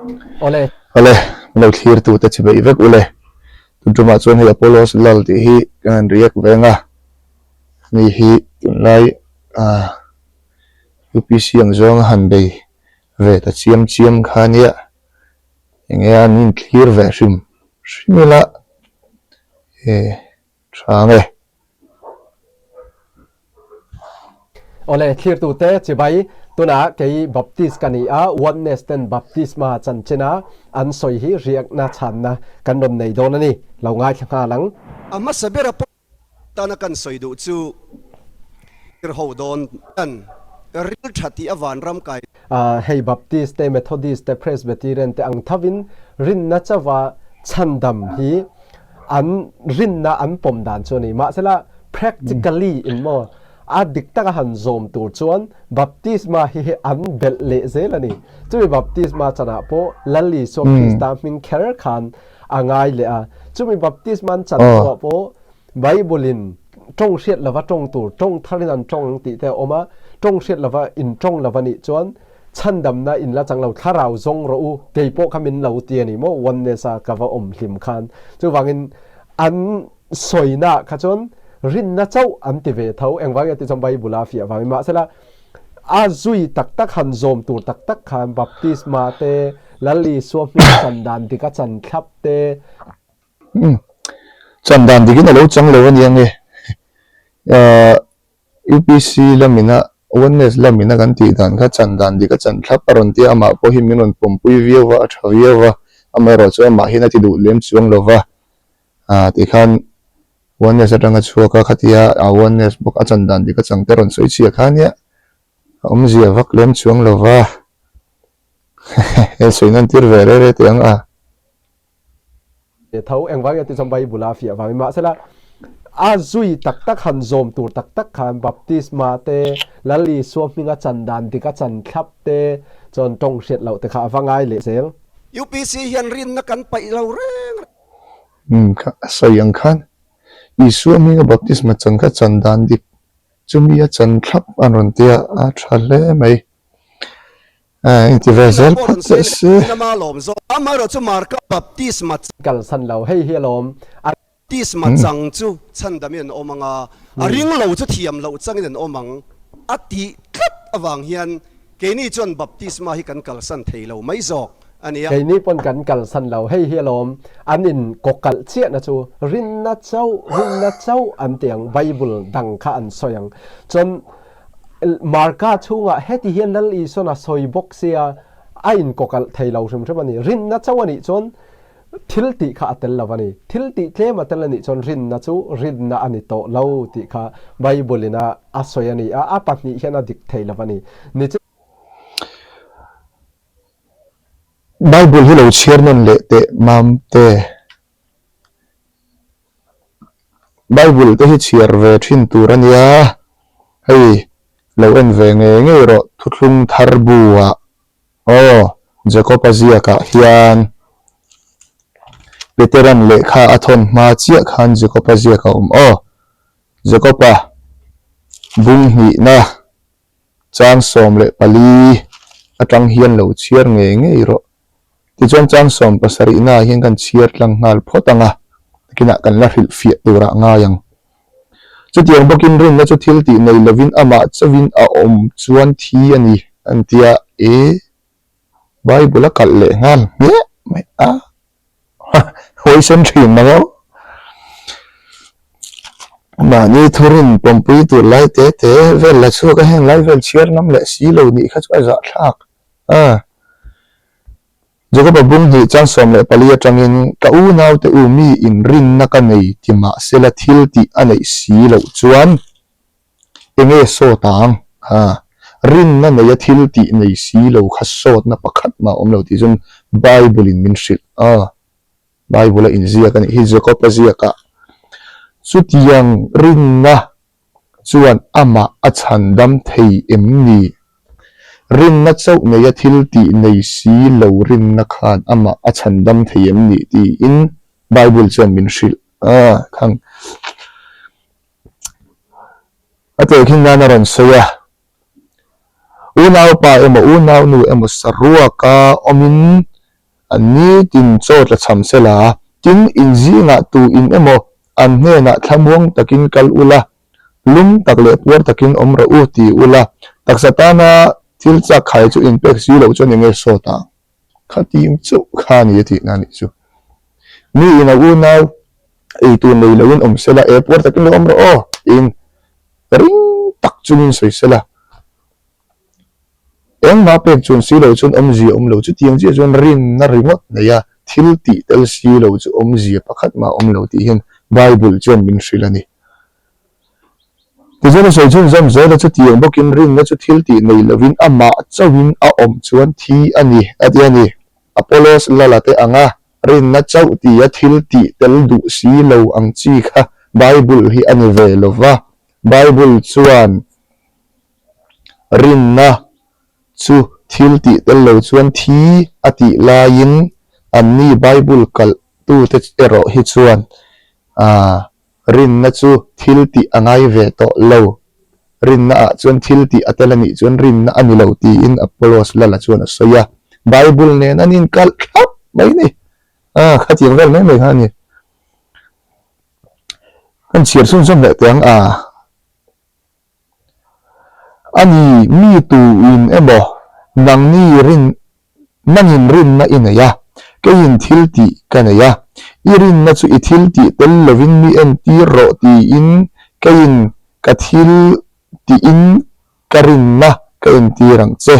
Awle. Awle, min lo thlir tu te chi beih vek ule. Tun tumah chuan hei Apollos Lal tih hi kan han react ve ang a. Mi hi tunlai ah UPC ang zawng a han bei ve ta chiam chiam kha nia. Enge an inthlir ve hrim hrim ila e tha ang e. Awle, thlirtute chibai, tunah kei Baptist ka ni a, Oneness ten Baptisma chanchina an sawi hi riakna chhanna kan rawn nei dawn a ni, lo ngaithla nghal ang. A hmasa bera pawh tana kan sawi duh chu tirho dawn hian ril tha tih a vanram kai. Hei Baptist te, Methodist te, Presbyterian te ang thovin rinna chauha chhandam hi an rinna an pawm dan chu a ni. Mahsela practically in maw a dik taka han zawm tur chuan baptisma hi an belh leh zel a ni. Chumi baptisma chanah pawh Lal Isua Krista hming kher khan a ngai leh a. Chumi baptisma an chan hnuah pawh Bible in tawng hriat lova tawng tur, tawng tharin an tawng ang tih te a awm a, tawng hriat lova in tawng lova nih chuan chhandamna in la chang lo, thlarau zawng rawh u, kei pawh kha min lo ti a ni maw, oneness a ka va awm hlim khan. Chuvangin an sawina kha chuan rinna chauh an ti ve tho, engvang nge tih chuan Bible a fiah vangin. Mahsela a zui tak tak han zawm tur tak tak khan baptisma te, Lal Isua hming chan dan dik a chan thlap te, Umm. Chan dan dikin a lo chang lo a nia nge. Ahh UPC lamina Oneness lamina kan tih dan kha chan dan dik a chan thlap a rawn tia amah pawh hi min rawn pawmpui viau va a tha viau va amaherawh chu amah hian a ti duh lem chuang lo va ah tikhan Oneness atanga chhuak a khatia a Oneness bawk a chan dan dik a chang te rawn sawi chhia kha nia a awmzia vak lem chuang lo va hehe sawi nan tir ve reh reh teh ang a. Tho engvang nge tih chuan Bible a fiah vangin mahsela a zui tak tak han zawm tur tak tak khan baptisma te Lal Isua hminga chan dan dik a chan thlap te chuan tawng hriat loh te kha a va ngai leh zel. UPC hian rinna kan paih lo reng reng. Umm kha a sawi ang khan Isua hminga baptisma chan kha chan dan dik chumi a chan thlap an rawn tia a tha hle mai. Inti ve zel phawt teh se. Kalsan lo hei hi alawm a. Baptisma chang chu chhandamin an awm ang a, a ring lo chu thiam loh changin an awm ang a tih tlat avang hian keini chuan baptisma hi kan kalsan thei lo mai zawk a nia. Keini pawn kan kalsan lo hei hi alawm an in kawkalh chiahna chu rinna chauh rinna chauh an ti ang Bible dang kha an sawi ang chuan Marka chhungah heti hian Lal Isuan a sawi bawk sia, a inkawkalh thei lo hrim hrim a ni. Rinna chauh a nih chuan thil tih kha a tel lo a ni. Thil tih tlem a tel a nih chuan rinna chu rinna a ni tawh lo tih kha Bible-in a a sawi a ni a, a pahnih hian a dik thei lo a ni. Ni chu. Bible hi lo chhiar nawn leh teh Mamte. Bible te hi chhiar ve thin tur a nia, hei lo en ve ngei ngei rawh thuthlung thar bu ah aw Jacob-a ziak ah hian Peteran lehkha a thawn hma chiah khan Jacob-a ziak a awm aw Jacob-a bung hnihna chang 14 atang hian lo chhiar ngei ngei rawh. Tichuan chang 70 naah hian kan chhiar tlang nghal phawt ang a, nakinah kan la hrilh fiah turah ngai ang. Chutiang bawkin rinna chu thil tih nei lovin amah chauhin a awm chuan thi a ni an ti a, e Bible a kalh leh nghal hmiah mai a, hawisawn thin mang aw. Mahni thurin pawmpui tur lai te te vel la chhuak a, heng lai vel chhiar ngam leh si lo nih kha chu a zahthlak. A Jacob-a bung hnih chang 14 atangin, Ka unaute u mi inrinna ka nei ti mahsela thil tih a neih si loh chuan enge sawt ang? Ha, rinna neia thil tih nei si lo kha sawtna pakhat mah a awm lo tih chuan Bible-in min hrilh a. Bible-a inziak a nih hi Jacob-a ziakah chutiang rinna chuan amah a chhandam thei em ni? Rinna chauh neia thil tih nei si lo rinna khan amah a chhandam thei em ni? tiin Bible chuan min hrilh a khang. A tehkhin nan a rawn sawi a, Unaupa emaw unaunu emaw saruaka awmin. Nitin chaw tlachham sela, tin in zingah tu in emaw an hnenah thlamuang takin kal ula, lum tak leh puar takin awm rawh u ti ula, taksa tana thil chak khai chu inpek si loh chuan enge sawt ang? Khatiang chauh kha a ni a tihna a nih chu. Mi in a unau eitur nei loin awm sela, e puar takin lo awm rawh aw tiin ring tak chungin sawi sela. Engmah pek chuan si lo chuan awmzia awm lo, chutiang chiah chuan rinna ringawt nei a, thil tih tel si lo chu awmzia pakhat mah a awm lo tih hian Bible chuan min hrilh a ni. Tichuan a sawi chhunzawm zel a, chutiang bawkin rinna chu thil tih nei lovin amah chauhin a awm chuan thi a ni, a ti a ni. Apollos lala te anga rinna chauh tia thil tih tel duh si lo ang chi kha Bible hi a ni ve lo va, Bible chuan Rinna chu thil tih tel lo chuan thi a tih laiin anni Bible kalhtute erawh hi chuan rinna chu thil tih a ngai ve tawh lo. Rinna ah chuan thil tih a tel a nih chuan rinna a ni lo tiin Apollos lala chuan a sawi a. Bible nen an inkalh thlap mai ni. Khatiang vel mai mai kha a ni. Kan chhiar chhunzawm leh teh ang a. A ni, mi tuin emaw nangni rin, nangin rinna i nei a, keiin thil tih ka nei a, i rinna chu i thil tih tel lovin mi entir rawh tiin keiin ka thil tihin ka rinna ka entir ang che.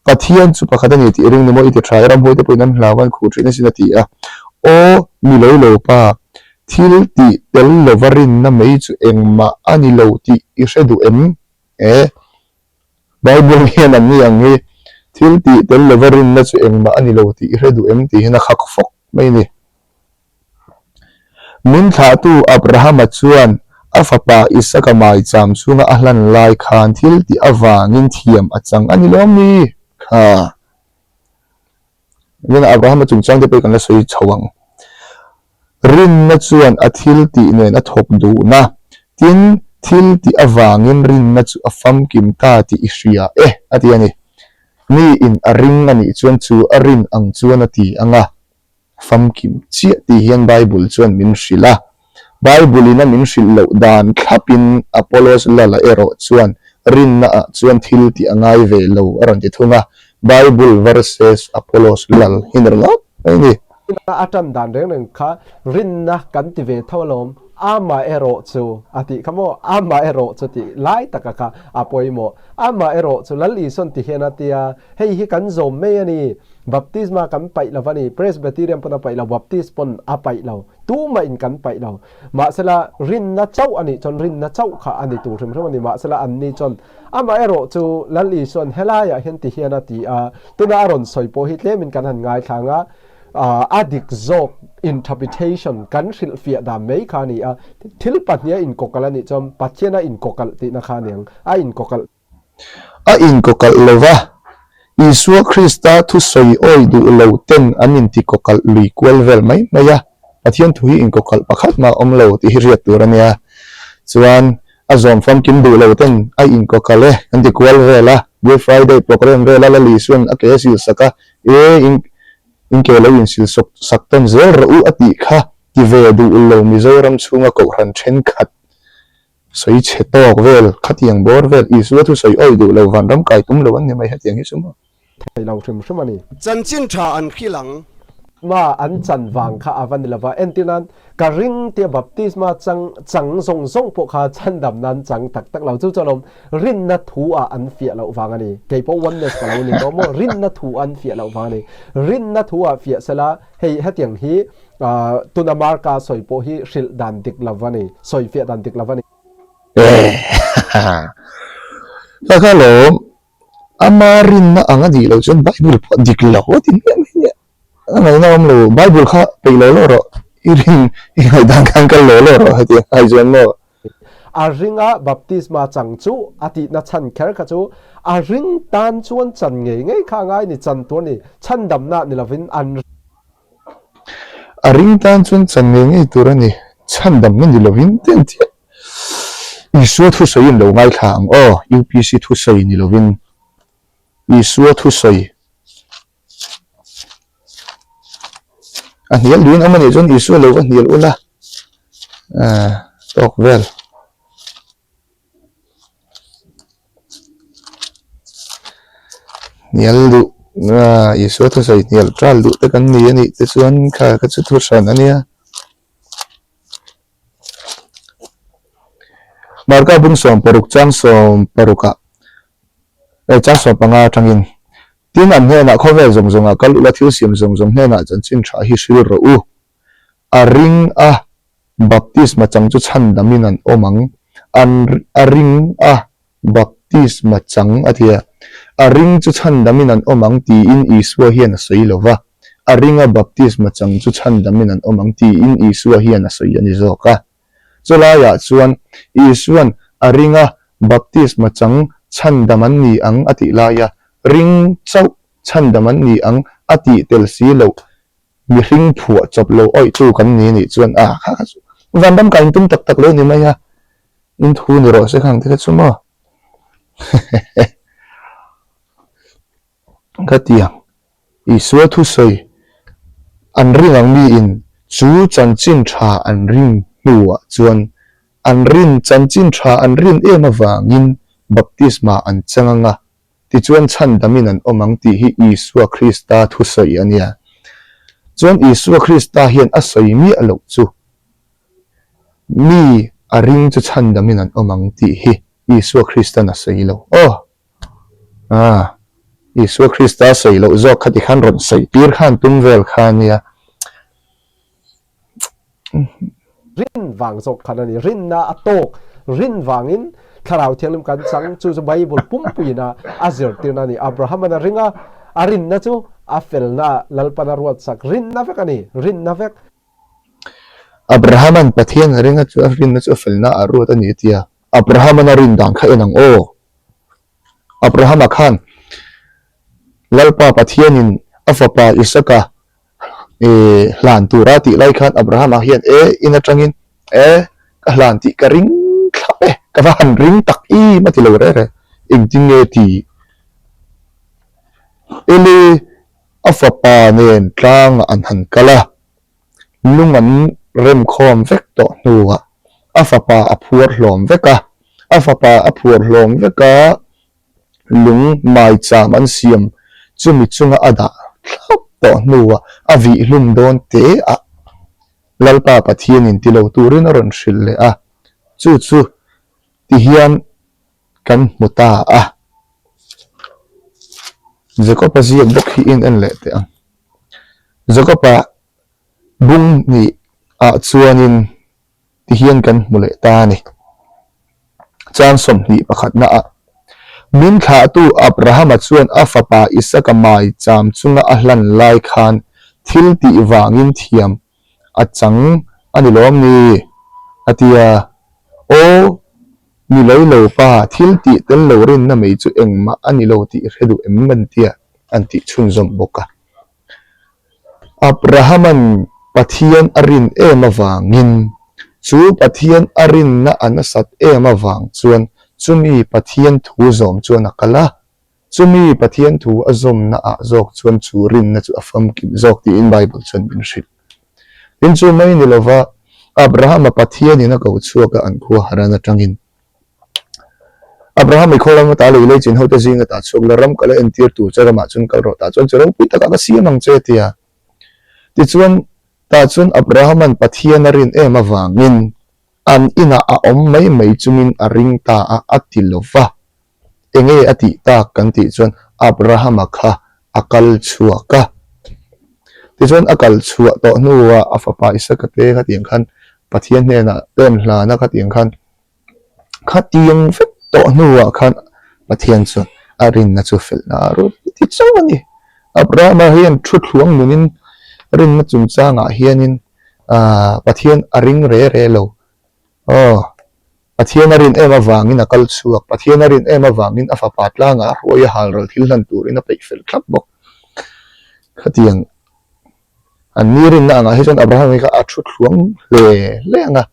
Pathian chu pakhat a ni tih i ring ni maw i ti tha i, ramhuaite pawhin an hlau a, an khuh thin asin a ti a. Aw, mi lo lo pa, Thil tih tel lova rinna mai chu engmah a ni lo tih i hre duh em? E. Bible hian an ni ang hi, Thil tih tel lova rinna chu engmah a ni lo tih i hre duh em? tih hian a khak fawk mai a ni. Min thlahtu Abrahama chuan a fapa Isaka maicham chunga a hlan lai khan thil tih avangin thiam a chang a ni lawm ni? Kha. Rinna Abrahama chungchang te pawh hi kan la sawi chho ang. Rinna chuan a thil tih nen a thawk duhna, tin, thil tih avangin rinna chu a famkim ta tih i hria e, a ti a ni. Miin a ring a nih chuan chu a rin ang chuan a ti ang a, famkim chiah tih hian Bible chuan min hrilh a. Bible-in a min hrilh loh dan thlapin Apollos lala erawh chuan rinnaah chuan thil tih a ngai ve lo a rawn ti thung a, Bible versus Apollos lal hi ni ringawt mai a ni. Rinna a tan dan reng reng kha rinna kan ti ve tho alawm, amah erawh chu a tih kha maw, amah erawh chu tih lai taka kha a pawimawh, amah erawh chu Lal Isuan ti hian a tia, hei hi kan zawm mai a ni, Baptisma kan paih lo va ni, Presbyterian pawn a paih lo, Baptist pawn a paih lo. Tumah in kan paih lo. Mahsela, rinna chauh a nih chuan rinna chauh kha a ni tur hrim hrim a ni. Mahsela, anni chuan amaherawh chu Lal Isuan helaiah hian ti hian a ti a, tuna a rawn sawi pawh hi tlemin kan han ngaithlang a, a dik zawk interpretation kan hrilhfiah dan mai kha a ni a. Thil pahniha inkawkalh a nih chuan Pathian a inkawkalh tihna kha a ni ang, a inkawkalh. A inkawkalh lo va, Isua Krista thusawi awi duh lo ten an intikawkalh lui kual vel mai mai a, Pathian thu hi inkawkalh pakhat mah a awm lo tih hi hriat tur a nia. Chuan a zawm famkim duh lo ten a inkawkalh e an ti kual vel a, Good Friday programme vela Lal Isuan a ke a silsak a, e in in ke lo insilsawk sak tawn zel rawh u a tih kha ti ve duh lo Mizoram chhunga kohhran thenkhat Sawi chhe tawk vel, khatiang bawr vel, Isua thu sawi awih duh lo, vanram kai tum lo an ni mai hetiang hi chu maw? Thei lo hrim hrim a ni. Chanchin tha an hrilh ang. Ma an chan vang kha a va ni lova, entir nan ka ring tia baptisma chang chang zawng zawng pawh kha chhandam nan chang tak tak lo, chu chu alawm rinna thu ah an fiah loh vang a ni. Kei pawh oneness ka lo ni tawh maw, rinna thu an fiah loh vang a ni. Rinna thu ah fiah sela hei hetiang hi Tuna Marka sawi pawh hi hrilh dan dik lo a ni, sawi fiah dan dik lo a ni. Kha kha lawm, ama rinna ang a nih loh chuan Bible pawh dik lo a ti hmiah mai nia. A ngaihna awm lo, Bible kha peih lo lo rawh, i rin i ngaihdan khan kal lo lo rawh hetiang ai chuan maw. A ringa baptisma chang chu a tihna chhan kher kha chu a ring tan chuan chan ngei ngei kha a ngai ni, chan tur a ni, chhandamna ni lovin an. A ring tan chuan chan ngei ngei tur a ni. Chhandamna ni lovin ten chiah Isua thusawi in lo ngaithla ang aw, UPC thusawi ni lovin Isua thusawi. A hnial duhin awm a nih chuan Isua lo va hnial ula tawk vel. Hnial duh Isua thusawi hnial ṭal duh te kan ni a nih te chuan kha kha chu thu hran a nia. Marka bung 16 chang 16 ah chang 15 atangin Tin, an hnenah khawvel zawng zawngah kal ula thil siam zawng zawng hnenah chanchin tha hi hril rawh u. A ring a, baptisma chang chu chhandamin an awm ang. An a ring a, baptisma chang a ti a. A ring chu chhandamin an awm ang tiin Isua hian a sawi lo va. A ring a, baptisma chang chu chhandamin an awm ang tiin Isua hian a sawi a ni zawk a. Chulaiah chuan Isua'n a ring a, baptisma chang chhandam an ni ang a tih laia ring chauh chhandam an ni ang a tih tel si loh mihring phuah chawp lo awihtu kan ni nih chuan a kha kha chu vanram ka intum tak tak lo ni mai a, in thu ni rawh se khang te kha chu maw. Ka ti ang, Isua thusawi an ring ang miin chu chanchin tha an ring hnuah chuan an rin chanchin tha an rin em avangin baptisma an chang ang a, tichuan chhandamin an awm ang tih hi Isua Krista thusawi a nia. Chuan Isua Krista hian a sawi miah loh chu mi a ring chu chhandamin an awm ang tih hi Isua Kristan a sawi lo. Aw! Ah, Isua Krista sawi loh zawk kha tikhan rawn sawi tir khan tum vel kha a nia. Rin vang zawk khan a ni. Rinna a tawk. Rin vangin Thlarau Thianghlim kan chang. Chu chu Bible pumpuiin a a zirtirna a ni. Abraham-an a ring a, a rinna chu a felna Lalpan a ruatsak. Rinna vek a ni. Rinna vek. Abraham-an Pathian a ring a chu a rinna chu a felna a ruat a ni a ti a. Abraham-an a rin dan kha en ang aw. Abrahama khan Lalpa Pathianin a fapa Isaka hlan tura tih lai khan Abrahama hian e in atangin e ka hlan tih ka ring thlap e, ka va han ring tak im a ti lo reh reh. Engtin nge ti? Eli a fapa nen tlangah an han kal a. Lung an remkhawm vek tawh hnuah a fapa a phuar hlawm vek a, a fapa a phuar hlawm vek a, lung maicham an siam chumi chunga a dah thlap tawh hnuah a vih hlum dawn te a Lalpa Pathianin ti lo turin a rawn hrilh leh a, chu chu tihian kan hmu ta a. Jakob-a ziak bawk hi in en leh teh ang. Jakob-a bung hnih ah chuanin tihian kan hmu leh ta a ni. Chang 21 na ah, Min thlahtu Abrahama chuan a fapa Isaka mai cham chunga a hlan lai khan thil tih vangin thiam a chang a ni lawm ni? A ti a. Aw, Ni lo lo pa, thil tih tel lo rinna mai chu engmah a ni lo tih hre duh em an tia an tih chhunzawm bawk a. Abrahama'n Pathian a rin em avangin, chu Pathian a rinna a nasat em avang chuan chumi Pathian thu zawm chuan a kal a. Chumi Pathian thu a zawmna ah zawk chuan chu rinna chu a famkim zawk tiin Bible chuan min hrilh. Tin chu mai ni lova Abrahama Pathianin a ko chhuak a an khua Haran atangin. Abraham i khaw ram ata lei lei chin hote zing ata chhuak la ram kal a entir tur che ramah chuan kal rawh tah chuan che ropui takah ka siam ang che tia. Tichuan tah chuan Abrahaman Pathian a rin em avangin an inah a awm mai mai chungin a ring ta a a ti lova. Enge a tih tak kan tih chuan Abrahama kha a kal chhuak a. Tichuan a kal chhuah tawh hnuah a fapa Isaka te khatiang khan Pathian hnenah tawn hlan a khatiang khan khatiang vek tawh hnuah khan Pathian chuan a rinna chu felna a rut ti chauh a ni. Abrahama hian thu thluang nunin rinna chungchangah hianin Pathian a ring re re lo. Aw. Pathian a rin em avangin a kal chhuak, Pathian a rin em avangin a fapa tlangah a hruai a halral thil hlan turin a peih fel thlap bawk. Khatiang an ni rinna angah hi chuan Abraham hi kha a thu thluang hle hle ang a,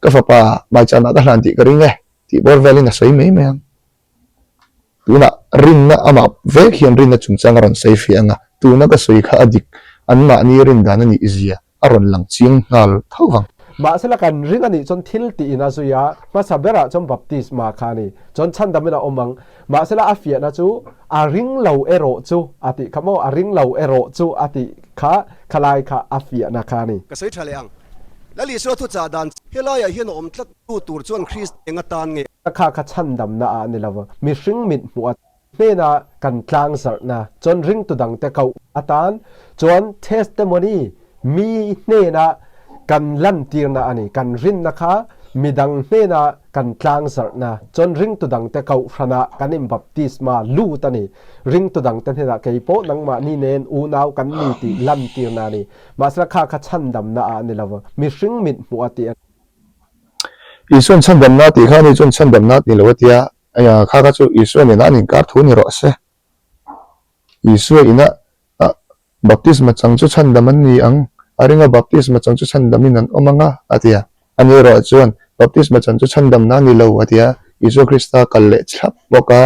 Ka fapa maichana ka hlan tih ka ring e tih bawr velin a sawi mai mai ang. Tunah rinna amah vek hian rinna chungchang a rawn sawi fiah ang a, tuna ka sawi kha a dik. anmahni rin dan a nih zia a rawn lang chiang nghal tho vang. Mahsela kan ring a nih chuan thil tiin a zui a, hmasa berah chuan baptisma kha a ni. Chuan chhandamin a awm ang. Mahsela a fiahna chu a ring lo erawh chu a tih kha maw? A ring lo erawh chu a tih kha khalai kha a fiahna kha a ni. Ka sawi tha leh ang. Lal Isua thuchah dan helaiah hian a awm tlat tu tur chuan Krista eng atan nge? Kha kha chhandamna ah a ni lo. Mihring mit hmuh a. Hnena kan tlang zarhna chuan ringtu dangte koh atan chuan testimony, mi hnena kan lantirna a ni. Kan rinna kha midang hnena kan tlang zarhna chuan ringtu dangte kohhranah kan inbaptisma lut a ni. Ringtu dangte hnenah kei pawh nangmahni nen unau kan ni tih lantirna a ni. Mahsela kha kha chhandamna ah a ni lo. Mihring mit hmuh a tih a ni. Isuan chhandamna tih kha ani chuan chhandamna a ti lo a tia. Aya, kha kha chu Isua nena an inkar thu ni rawh se. Isua ina baptisma chang chu chhandam an ni ang, a ringa baptisma chang chu chhandamin an awm ang a, a ti a. Ani erawh chuan, Baptisma chan chu chhandamna a ni lo, a ti a. Isua Krista kal leh thlap bawk a,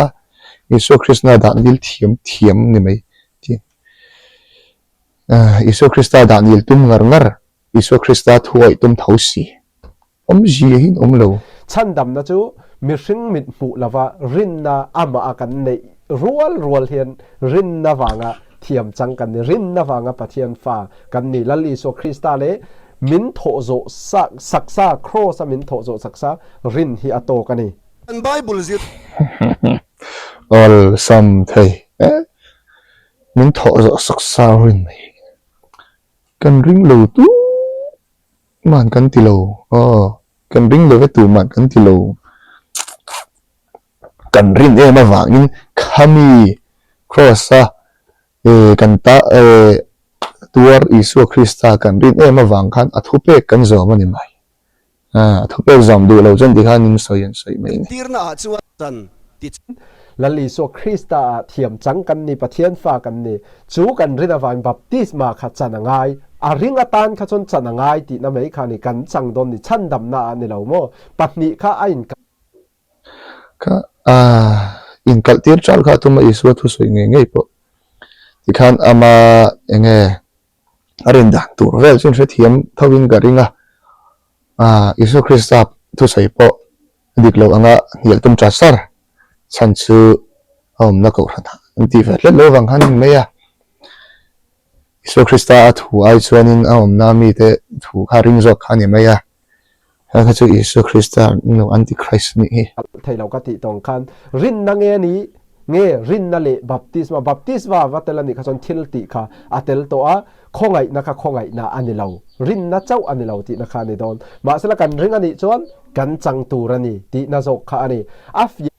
Isua Krishna dah nil thiam thiam ni mai ti. Isua Krista dah nil tum ngar ngar, Isua Krista thu awih tum tho si. Awmzia hi an awm lo. Chhandamna chu mihring mit hmuh lova rinna amah a kan neih rual rual hian rinna vanga thiam chang kan ni, rinna vanga Pathian fa kan ni. Lal Isua Krista leh min thawh zawh sak saksa, Kraws a min thawh zawh saksa rin hi a tawk a ni. Kan Bible zir. Awlsam thei e, min thawh zawh saksa rin mai kan ring lo tu. Man kan ti lo aw, kan ring lo ve tur man kan ti lo. Kan rin em avangin khami Kraws a kan ta tuar Isua Krista kan rin em avang khan a thupek kan zawm a ni mai. A thupek zawm duh lo chuan tikhan in sawi an sawi mai a ni. Tirna ah chuan chan ti chu. Lal Isua Krista ah thiam chang kan ni, Pathian fa kan ni. Chu kan rin avangin baptisma kha chan a ngai. A ring atan kha chuan chan a ngai tihna mai kha a ni. Kan chang dawn ni, chhandamna ah a ni lo maw? Pahnih kha a inkalh. Kha a inkalh tir chal kha a tum a, Isua thusawi ngei ngei pawh tikhan ama enge a rin dan tur vel chu hrethiam tho in ka ring a, ah Isua Krista thusawi pawh dik lo anga hnial tum ta sar chhan chu a awmna kohhran ah an tih ve tlat lo vang khan a ni mai a, Isua Krista a thu ai chuanin a awmna mite thu kha ring zawk kha a ni mai a. Heng kha chu Isua Krista nu Antichrist nih hi. Thei lo ka tih tawng khan rinna nge ni nge rinna leh baptisma baptisma va tel a nih kha chuan thil tih kha a tel tawh a khawngaihna kha khawngaihna a ni lo rinna chauh a ni lo tihna kha a ni dawn mahsela kan ring a nih chuan kan chang tur a ni tihna zawk kha a ni a fiah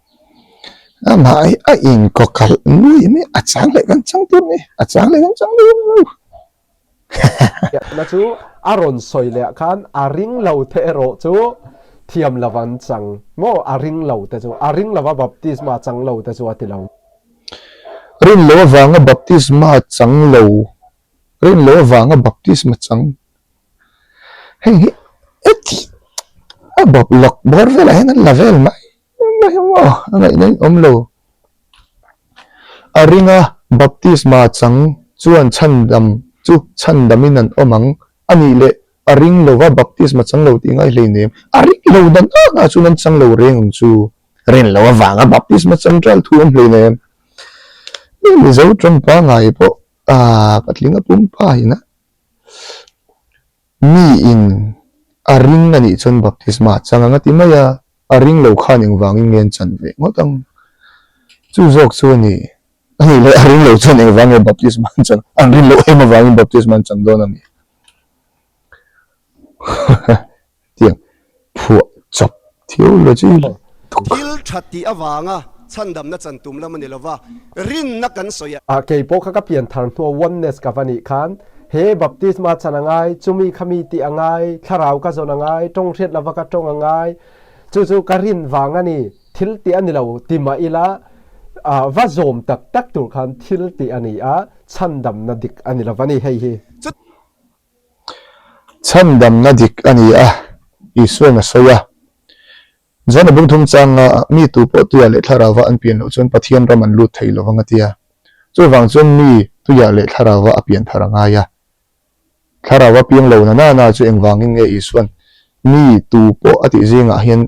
Amah hi a inkawkalh nui mai a chang leh kan chang tur ni a chang leh kan chang lo lo. Fiahna chu a rawn sawi leh ah khan a ring lo te erawh chu thiam lo an chang maw? A ring lo te chu, a ring lova baptisma chang lo te chu a ti lo. Rin lo avanga baptisma chang lo, rin lo avanga baptisma chang heng hi heti a bawp lawk bawr velah hian an la vel mai. Engmah hi maw a ngaihna in awm lo. A ringa baptisma chang chuan chhandam chu chhandamin an awm ang. A nih leh a ring lova baptisma chang lo tih ngai hleinem. A ring lo dan anga chuan an chang lo reng ang chu. Rin lo avanga baptisma chang ṭal thu awm hleinem. Mizo ṭawng pangngai pawh patling a pumpa ina Mi in a ring a nih chuan baptisma a chang ang a ti mai a, a ring lo khan engvangin nge an chan ve ngawt ang? Chu zawk chu a ni. A nih leh a ring lo chuan engvang nge baptisma an chan? An rin loh em avangin baptisma an chang dawn a mi? Tiang phuah chawp theology lutuk. Thil tha tih avanga chhandamna chan tum lam a ni lova, rinna kan sawi a. A kei pawh kha ka pian thar hnua oneness ka va nih khan he baptisma chan a ngai, chumi kha mi tih a ngai, thlarau ka zawn a ngai, tawng hriat lova ka tawng a ngai, chu chu ka rin vang a ni, thil tih a ni lo ti mah ila va zawm tak tak tur khan thil tih a ni a, chhandamna dik a ni lova ni hei hi. Chhandamna dik a ni a, Isua'n a sawi a. John-a bung thum changa mi tu pawh tuiah leh thlarauva an pian loh chuan Pathian ram an lut thei lo vang a ti a. Chuvang chuan mi tuiah leh thlarauva a pian thar a ngai a. Thlarau a piang lo na na na chu engvangin nge Isuan mi tu pawh a tih zingah hian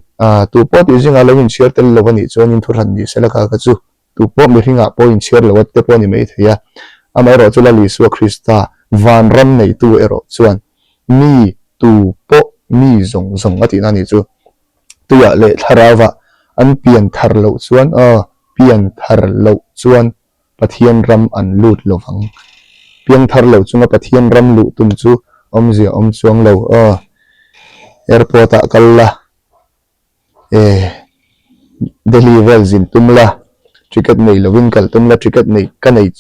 tu pawh a tih zingah lo inchhiar tel lo a nih chuanin thuhran ni sela kha kha chu tu pawh mihringah pawh inchhiar lo a te pawh a ni mai thei a. Amaherawh chu Lal Isua Krista vanram neitu erawh chuan mi tu pawh mi zawng zawng a tihna a nih chu. Tuiah leh thlarauah an pian thar loh chuan aw pian thar loh chuan Pathian ram an lut lo vang. Piangthar lo chunga Pathian ram luh tum chu awmzia awm chuang lo aw. Airport ah kal la, e Delhi vel zin tum la, ticket nei lovin kal tum la, ticket nei ka nei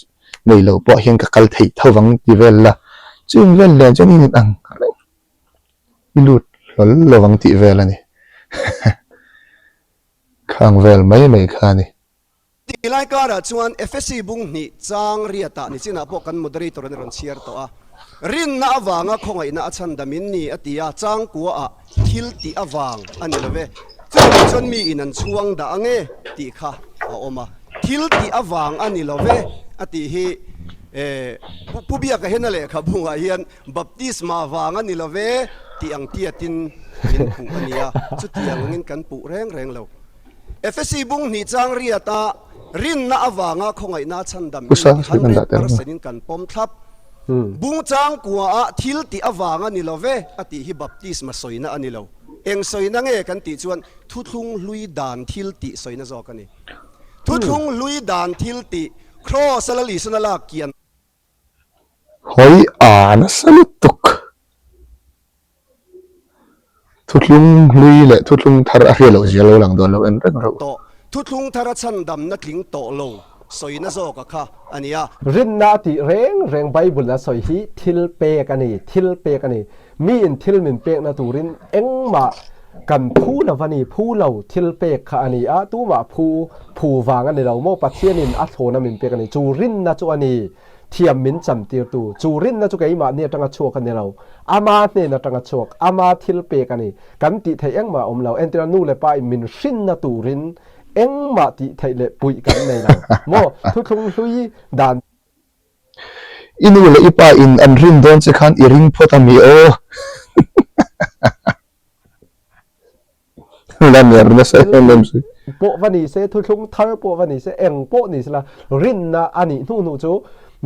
nei lo pawh hian ka kal theih tho vang ti vel la, chung vel nen chuan in ang reng i lut hlawl lo vang tih vel a ni. Khang vel mai mai kha a ni. Tilai karah chuan Efesi bung hnih chang riatah nichinah pawh kan moderator an rawn chhiar tawh a, rinna avanga khawngaihna a chhandam in ni a ti a, changkuaah thil tih avang a ni lo ve. Chutiang chuan mi in an chhuang dah ang e tih kha a awm a, thil tih avang a ni lo ve a tih hi Pu Biaka hian a lehkhabungah hian Baptisma vang a ni lo ve tih ang tiatin min puh a ni a, chutiang angin kan puh reng reng lo. Efesi bung hnih chang riata rinna avanga khawngaihna chhandam in ti 100% in kan pawm thlap. Bung chang kuaah thil tih avanga ni lo ve a tih hi baptisma sawina a ni lo. Eng sawina nge kan tih chuan thuthlung hlui dan thil tih sawina zawk a ni. Thuthlung hlui dan thil tih Kraws a Lal Isuna lak kian. Hawi a nasa lutuk. Thuthlung hlui leh thuthlung thar a hriat loh zia lo lang dawn lo en reng reuh. Tawh, thuthlung thar a chhandamna tling tawh lo sawina zawk a kha a ni a. Rinna a tih reng reng Bible a sawi hi thil pek a ni, thil pek a ni. Miin thil min pekna turin engmah kan phu lo a ni, phu lo thil pek kha a ni a, tumah phu phu vang a ni lo maw, Pathianin a thlawna min pek a ni, chu rinna chu a ni. Thiam min chamtirtu, chu rinna chu keimahni atanga chhuak a ni lo, ama hnen atanga chhuak, ama thil pek a ni. Kan tih theih engmah a awm lo. Entirna nu leh pa in min hrinna turin engmah tih theih leh puih kan nei lo. Maw? Thuthlung hlui dan. I nu leh i pa in an rin dawn che khan i ring phawt a mi aw. La ner nasa em em si. Pawh va ni se, thuthlung thar pawh va ni se, eng pawh ni sela, rinna a nih hnu hnu chu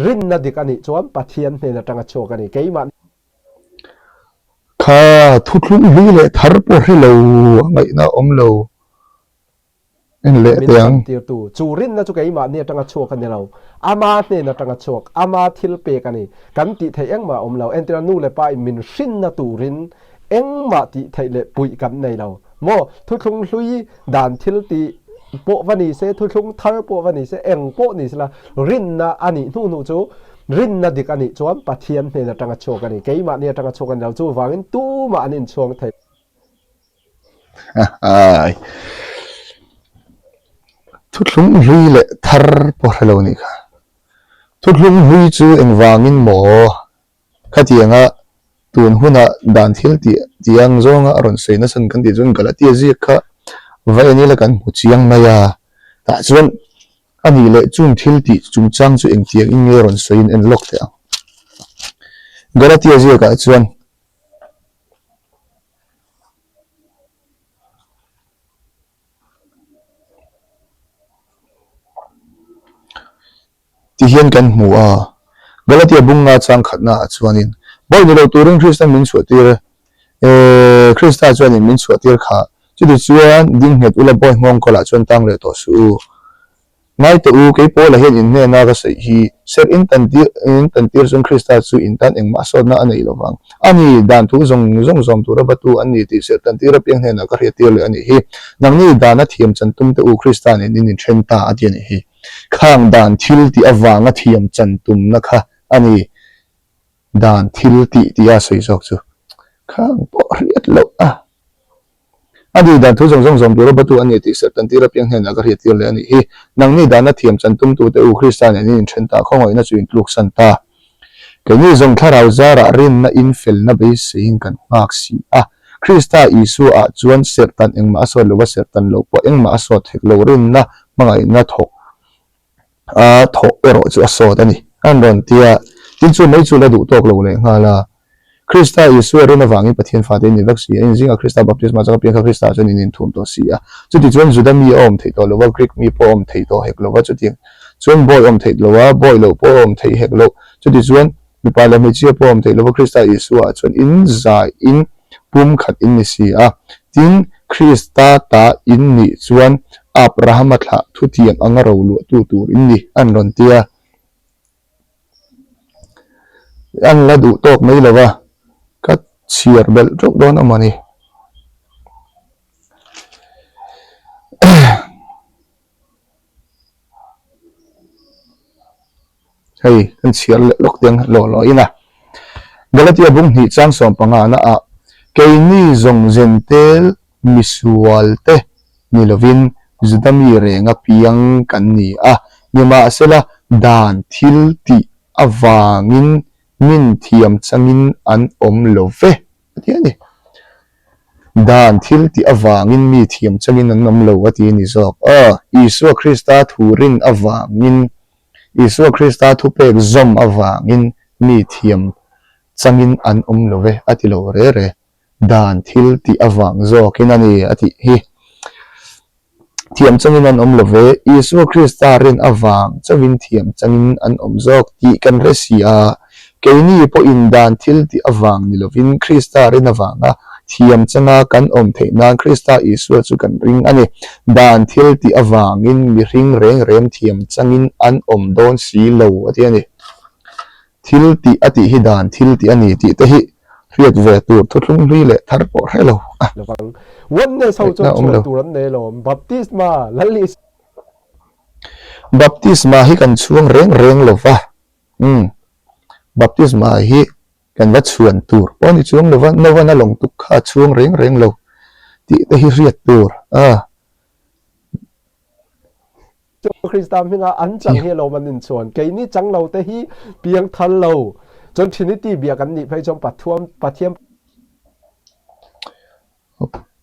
rinna dik a nih chuan Pathian hnen atanga chhuak a ni. Keimah. Kha thuthlung hlui leh thar pawh hre lo, a ngaihna a awm lo. En leh Min teh ang. chantirtu, chu rinna chu keimahni atanga chhuak a ni lo. Ama hnen atanga chhuak, ama thil pek a ni. Kan tih theih engmah a awm lo. Entirna nu leh pa in min hrinna turin engmah tih theih leh puih kan nei lo. Maw? Thuthlung hlui dan thil tih pawh va ni se, thuthlung thar pawh va ni se, eng pawh ni sela, rinna a nih hnu hnu chu rinna dik a nih chuan Pathian hnen atanga chhuak a ni. Keimahni atanga chhuak a ni lo. Chuvangin tumah an inchhuang thei. Thuthlung hlui leh thar pawh hre lo nih kha. Thuthlung hlui chu engvangin maw khatianga tun huna dan thil tih tih ang zawnga a rawn sawi nasa kan tih chuan Galatia ziak kha va en ila kan hmu chiang mai a. Tah chuan a nih leh chung thil tih chungchang chu engtiang in nge rawn sawiin en lawk teh ang. Galatia ziakah chuan. Ti hian kan hmu a, Galatia bunga chang khatnaah chuanin, Bawi ni lo turin Kristan min chhuahtir e, Krista chuanin min chhuahtir kha, chuti chuan ding nghet ula bawi nghawng kawlah chuan tang leh tawh suh u. Ngai teh u, kei Paula hian in hnena ka sawi hi, serh in tan tir in tan tir chuan Krista chu in tan engmah sawtna a nei lo vang. A ni, dan thu zawng zawng zawm tura batu an ni tih serh tan tir apiang hnenah ka hriat tir leh a nih hi. Nangni dana thiam chan tum teh u, Krista nen in inthen ta a ti a nih hi. Khang dan thil tih avanga thiam chan tumna kha a ni, dan thil tih tia sawi zawk chu khang pawh hriat loh a. A ni dan thu zawng zawng zawm tur a batu a ni tih serh tan tir apiang hnenah ka hriat tir leh a nih hi. Nangni dana thiam chan tumtute u Krista nen in inthen ta, khawngaihna chu in tluksan ta. Keini zawng thlarau zarah rinna in felna beiseiin kan nghak si a. Krista Isua ah chuan serh tan engmah a sawt lo va, serh tan lo pawh engmah a sawt hek lo, rinna hmangaihna thawk a thawh erawh chu a sawt a ni. An rawn ti a, tin chu mai chu la duh tawk lo leh nghal a. Krista Isua rin avangin Pathian fate in ni vek si a, in zingah Krista baptisma chak apiang kha Krista chuan in inthuam tawh si a. Chutichuan Juda mi a awm theih tawh lo va, Greek mi pawh a awm theih tawh hek lo va, chutiang chuan bawi awm theih lo a, bawi loh pawh a awm theih hek loh. Chutichuan mipa leh hmeichhia pawh a awm theih lo va, Krista Isua ah chuan in zaiin pumkhat in ni si a. Tin, Krista ta in nih chuan Abrahama thlah thutiang anga roluahtu tur in ni, an rawn ti a. An la duh tawk mai lo va, ka chhiar belh teuh dawn a mawni. Hei kan chhiar leh lawk teng lawh lawh in a. Galatia bung hnih chang 15 na ah keini zawng zentel misual te ni lovin Juda mi renga piang kan ni a, nimahsela dan thil tih avangin min thiam changin an awm lo ve, a ti a ni. Dan thil tih avangin mi thiam changin an awm lo a ti a ni zawk. Aw, Isua Krista thu rin avangin, Isua Krista thupek zawm avangin mi thiam changin an awm lo ve, a ti lo re re. Dan thil tih avang zawkin a ni a tih hi. Thiam changin an awm lo ve, Isua Krista rin avang chauhin thiam changin an awm zawk tih kan hre si a. Keini pawhin dan thil tih avang ni lovin Krista rin avanga thiam changa kan awm theih nan Krista Isua chu kan ring a ni. Dan thil tih avangin mihring reng reng thiam changin an awm dawn si lo a ti a ni. Thil tih a tih hi dan thil tih a ni tih te hi hriat ve tur thuthlung hlui leh thar pawh hre lo a. Lovang. Oneness ho chuan chhuan tur an nei alawm. Baptisma, Lal Isua. Baptisma hi kan chhuang reng reng lo va. Umm. Baptisma hi kan va chhuan tur pawh a ni chuang lo va, Novan a lawng tuk kha a chhuang reng reng lo tih te hi hriat tur a. Krista hmingah an chang hi alawm an inchuan. Keini chang lo te hi piang thal lo. Chuan Trinity bia kan nih phei chuan Pathuam Pathian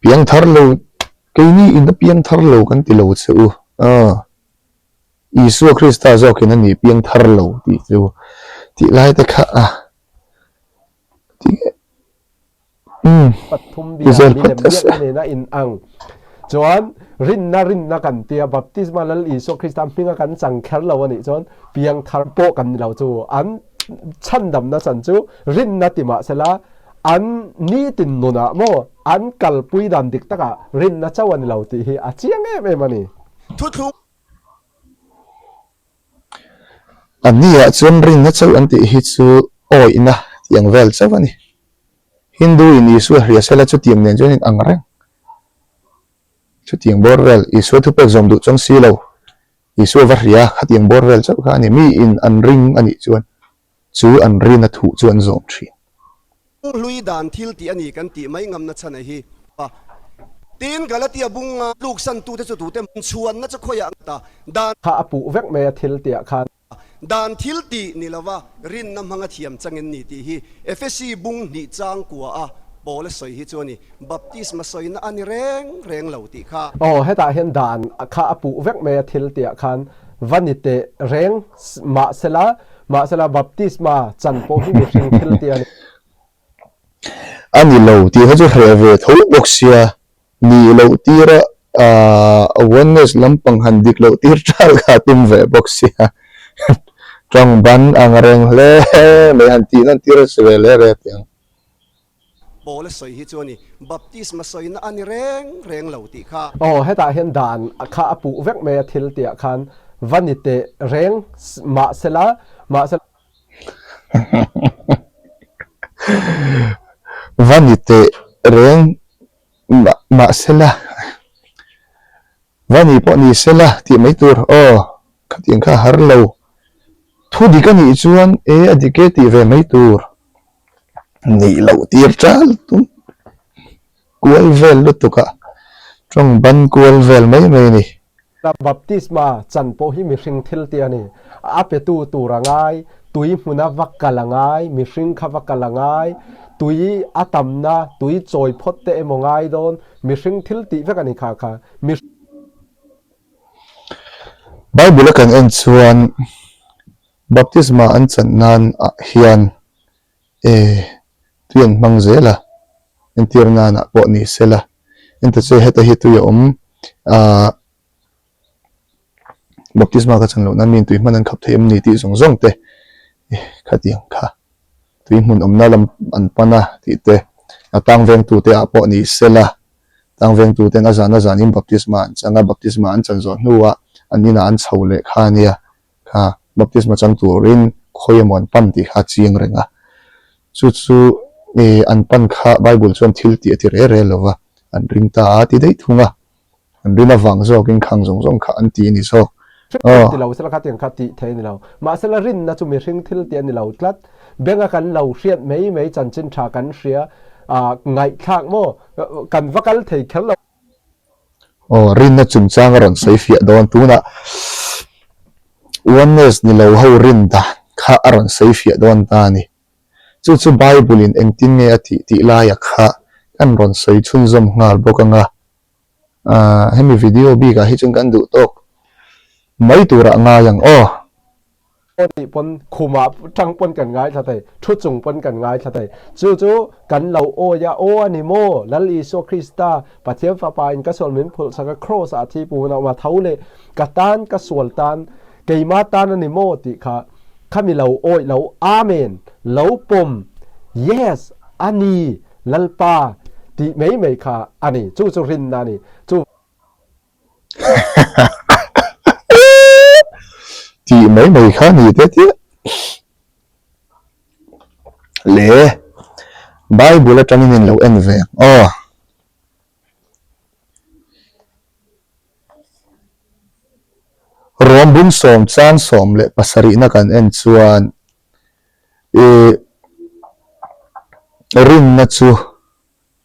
Piang thar lo keini in a piang thar lo kan ti lo che u. Aw. Isua Krista zawkin a ni piang thar lo tih chu tih lai te kha a. Pathum bia milem biakna nena in ang chuan rinna rinna kan tia baptisma Lal Isua Krista hminga kan chang kher lo anih chuan piangthar pawh kan ni lo chu an chhandamna chan chu rinna ti mahsela an nitin nunah maw an kalpui dan dik takah rinna chauh a ni lo tih hi a chiang em em a ni. Thuthlung. A nia chuan rinna chauh an tih hi chu awihna tih ang vel chauh a ni. Hindu in Isua hria sela chutiang nen chuan in ang reng. Chutiang bawr vel Isua thupek zawm duh chuang si lo. Isua va hria khatiang bawr vel chauh kha a ni. Mi in an ring a nih chuan chu an rina thuh chu an zawm thin. Hlui dan thil tih a ni kan tih mai ngamna chhan a hi. Tin, Galatia bunga tluksantute chu tute chhuanna chu khawiah ta dan. Kha a puh vek mai a thil tihah khan. Dan thil tih ni lova rinna hmanga thiam changin ni tih hi Efesi bung hnih chang kua a Paula sawi hi chu a ni. Baptisma sawina a ni reng reng lo tih kha. Aw, hetah hian dan kha a puh vek mai a thil tihah khan va ni teh reng mahsela, mahsela baptisma chan pawh hi mihring thil tih a ni. A ni lo tih kha chu hreh ve tho bawk sia, nih loh tira awareness lampang han dik loh tir ṭal kha a tum ve bawk sia, ṭawng ban ang reng hle mai han tih nawn tir a si ve hle rep ang. Paula sawi hi chu a ni, baptisma sawina a ni reng reng lo tih kha. Aw, hetah hian dan kha a puh vek mai a thil tihah khan va ni teh reng mahsela, mahsela. Va ni teh reng mahsela, va ni pawh ni sela tih mai tur aw, khatiang kha a har lo. Thu dik a nih chuan e a dik e tih ve mai tur. Nih loh tir ṭal tum kual vel lutuk a, ṭawng ban kual vel mai mai a ni. Baptisma chan pawh hi mihring thil tih a ni. A petu tur a ngai, tui hmuna va kal a ngai, mihring kha va kal a ngai, tui a tamna, tui chawi phawt te emaw ngai dawn, mihring thil tih vek a ni kha kha. Bible a kan en chuan Baptisma an chan nan ah hian e. Tui an hmang zel a, entir nanah pawh ni sela, enta che heta hi tui a awm ah baptisma ka chan loh nan miin tui hman an khap thei em ni tih zawng zawng te khatiang kha tui hmun awmna lam an pan a tih te a tang vengtu te ah pawh ni sela tang vengtu ten a zan a zanin baptisma an chang a baptisma an chan zawh hnuah an inah an chho leh kha a nia. Kha baptisma chang turin khawi emaw an pan tih kha a chiang reng a. Chu chu ih an pan kha Bible chuan thil tih a ti re re lo va, an ring ta a ti daih thung a. An rin avang zawkin khang zawng zawng kha an ti a ni zawk. Hring ti lo sela kha tiang kha tih theih a ni lo. Mahsela rinna chu mihring thil tih a ni lo tlat. Benga kan lo hriat mai mai chanchin tha kan hria ah ngaihthlak maw kan va kal thei kher lo. Aw, rinna chungchang a rawn sawi fiah dawn. Tunah Oneness ni lo ho rin dan kha a rawn sawi fiah dawn ta a ni. Chu chu Bible-in engtin nge a tih tih laia kha kan rawn sawi chhunzawm nghal bawk ang a. Aaa, hemi video bikah hi chuan kan duh tawk mai turah ngai ang aw. Aw tih pawn khumah tang pawn kan ngaithla thei, thu chung pawn kan ngaithla thei. Chu chu kan lo awi a, aw a ni maw? Lal Isua Krista, Pathian Fapa in ka sual min phulh sak a, Kraws ah thi pu hun a awm a, tho leh ka tan, ka sual tan, keima tan a ni maw tih kha khami lo awih lo, Amen, lo pawm, Yes, a ni, Lalpa tih mai mai kha a ni. Chu chu rinna a ni. Chu. Tih mai mai kha ni te tia le Bible atangin in lo en ve ang aw. Rom bung 10 chang 17 na kan en chuan ih rinna chu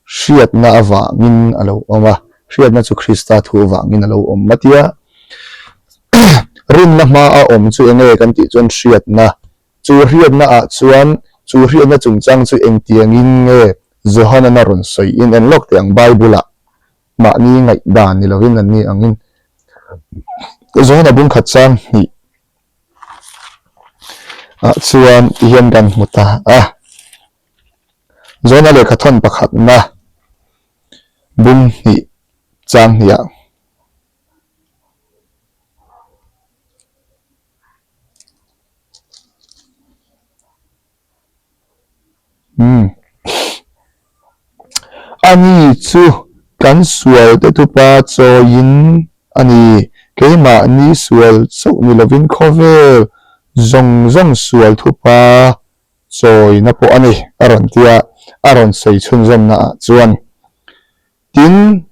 Hriatna avangin a lo awm a, hriatna chu Krista thu avangin a lo awm a tia. Rinna hma a awm chu eng nge kan tih chuan hriatna. Chu hriatna ah chuan chu hriatna chungchang chu engtiangin nge Johanan a rawn sawi in en lawk teh ang Bible ah mahni ngaihdan ni lovin an ni angin Johana bungkhat chang hnih ah chuan tihian kan hmu ta a. Zawhna lehkha thawn pakhatna bung hnih chang hniah. Umm. Ani chu kan sual te tupa chawiin a ni. Keimahni sual chauh ni lovin khawvel zawng zawng sual thupa chawina pawh a ni, a rawn ti a, a rawn sawi chhunzawmna ah chuan tin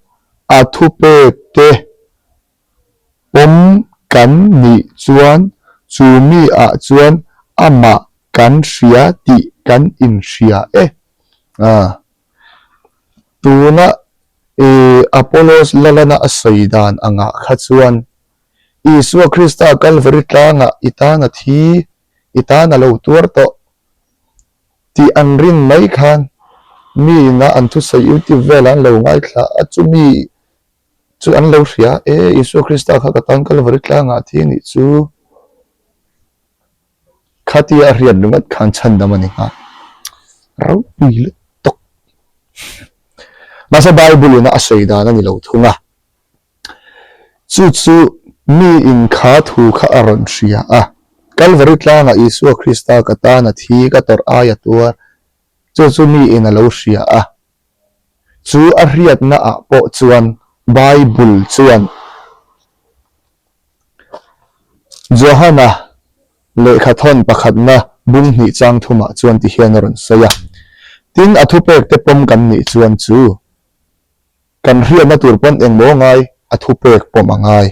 a thupek te pawm kan nih chuan chu mi ah chuan amah kan hria tih kan inhria e. A Tuna i Apollos lalana a sawi dan angah kha chuan Isua Krista Kalvari tlangah i tan a thi i tan a lo tuar tawh tih an rin mai khan mi ina an thusawi YouTube velah an lo ngaithla a, chumi chu an lo hria e, Isua Krista kha ka tan Kalvari tlangah a thi a nih chu khatia a hriat ringawt khan chhandam a ni nghal ropui lutuk. Mahse Bible ina a sawi dan a ni lo thung a. Chu chu miin kha thu kha a rawn hria a, Kalvari tlangah Isua Krista ka tan a thi ka tawrh ai a tuar, chu chu miin a lo hria a. Chu a hriatna ah pawh chuan Bible chuan Johana lehkhathawn pakhatna bung hnih chang thumah chuan ti hian a rawn sawi a, Tin, a thupek te pawm kan nih chuan chu Kan hriatna tur pawn engmaw ngai a thupek pawm a ngai.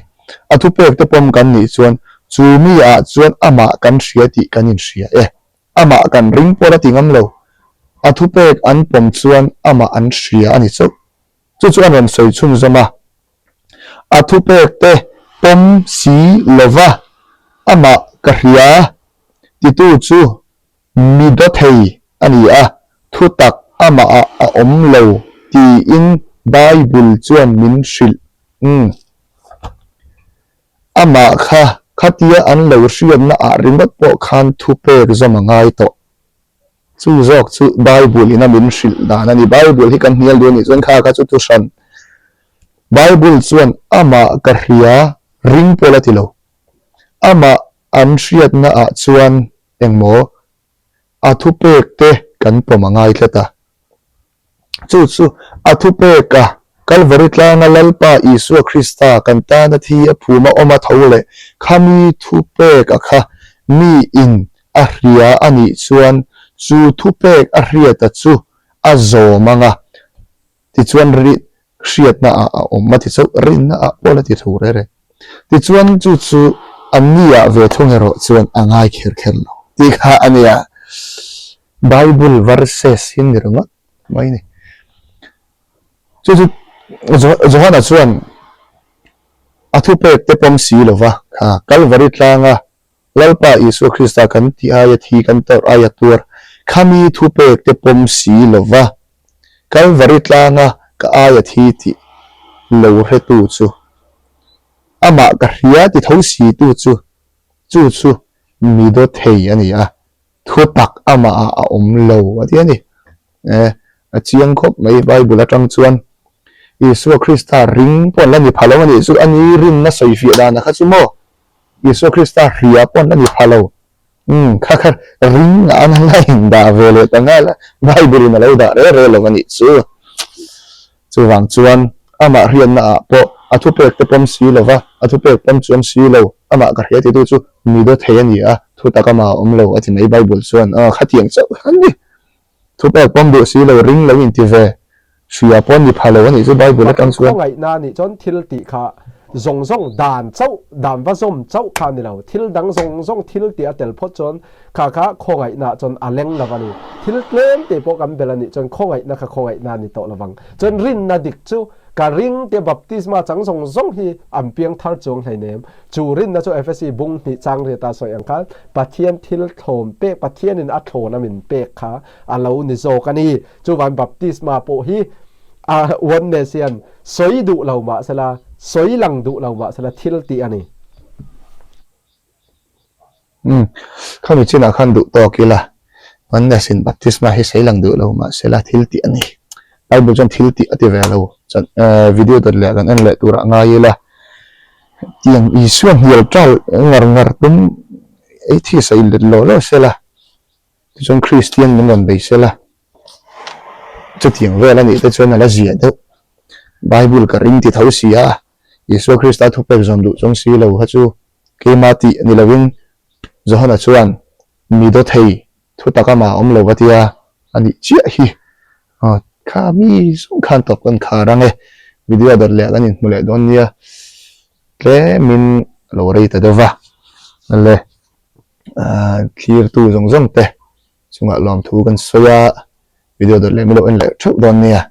A thupek te pawm kan nih chuan chu mi ah chuan amah kan hria tih kan inhria e. Amah kan ring pawh la ti ngam lo. A thupek an pawm chuan amah an hria a ni chauh. Chu chu an rawn sawi chhunzawm a. A thupek te pawm si lova amah ka hria titu chu Mi dawthei a ni a, thutak amahah a awm lo tiin Bible chuan min hrilh. Umm. Amah kha khatia an lo hriatna ah ringawt pawh khan thupek zawm a ngai tawh. Chu zawk chu Bible in a min hrilh dan a ni. Bible hi kan hnial duh a nih chuan kha kha chu thu hran. Bible chuan amah ka hria ring pawh la ti lo. Amah an hriatna ah chuan engmaw a thupek te kan pawm a ngai tlat a. Chu chu a thupek a, Kalvari tlanga Lalpa Isua Krista kan tana thi a phum a awm a tho leh khami thupek a kha mi in a hria a nih chuan chu thupek a hriata chu a zawm ang a, tichuan hriatna ah a awm a ti chauh, rinna ah pawh la ti tho reh reh. Tichuan chu chu anni ah ve thung erawh chuan a ngai kher kher lo tih kha a nia. Bible verses hi ni ringawt mai a ni. Chu chu Johana chuan a thupek te pawm si lova kha Kalvari tlanga Lalpa Isua Krista kan tih aia thi kan tawrh aia tuar khami thupek te pawm si lova Kalvari tlanga ka aia thi tih lo hretu chu amah ka hria ti tho situ chu chu chu mi daw thei a ni a. Thu tak amah ah a awm lo a ti a ni. E, a chiang khawp mai Bible atang chuan Isua Krista ring pawh an la ni pha lo a nih chu a ni rinna sawi fiah dan a kha chu maw Isua Krista hria pawh an la ni pha lo. Umm kha kha ring ah an la in dah ve leh ta nghal a Bible in a lo dah reh reh lo a nih chu. Chuvang chuan amah hriatna ah pawh a thupek te pawm si lova, a thupek pawm chuang si lo, amah ka hria titu chu mi daw thei a ni a, thutak amah a awm lo a ti mai Bible chuan aw khatiang chauh a ni. Thupek pawm duh si lo, ring lo inti ve, hria pawh ni pha lo a nih chu Bible atang chuan. Khawngaihna a nih chuan thil tih kha zawng zawng dan chauh, dan va zawm chauh kha a ni lo, thil dang zawng zawng thil tih a tel phawt chuan Kha kha khawngaihna chuan a leng lo a ni. Thil tlem te pawh kan bel a nih chuan khawngaihna kha khawngaihna a ni tawh lo vang. Chuan rinna dik chu ka ring tia baptisma chang zawng zawng hi an piang thar chuang hleinem. Chu rinna chu Efesi bung hnih chang riata sawi ang khan Pathian thil thlawn pek, Pathianin a thlawn a min pek kha a lo ni zawk a ni. Chuvan baptisma pawh hi a oneness hian sawi duh lo mahsela, sawi lang duh lo mahsela thil tih a ni. Umm, khami chinah khan duh tawk ila, Oneness in baptisma hi sawi lang duh lo mahsela thil tih a ni. Bible chuan thil tih a ti ve lo. Chuan video dawt leh kan en leh turah ngai ila, tiang Isua hnial ṭal ngar ngar tum ei thi sawi let law law sela, tichuan Kristian min rawn bei sela, chutiang vel a nih te chuan a la zia deuh. Bible ka ring ti tho si a, Isua Krista thupek zawm duh chuang si lo kha chu Keimah tih ni lovin Johana chuan mi daw thei thu tak amah awm lo va tia a nih chiah hi. Aw kha mi zawng khan tawp kan khar ang e, video dawt leh kan inhmu leh dawn nia tlemin a lo rei ta deuh va. Le thlirtu zawng zawng te chungah lawmthu kan sawi a, video dawt leh min lo en leh theuh dawn nia.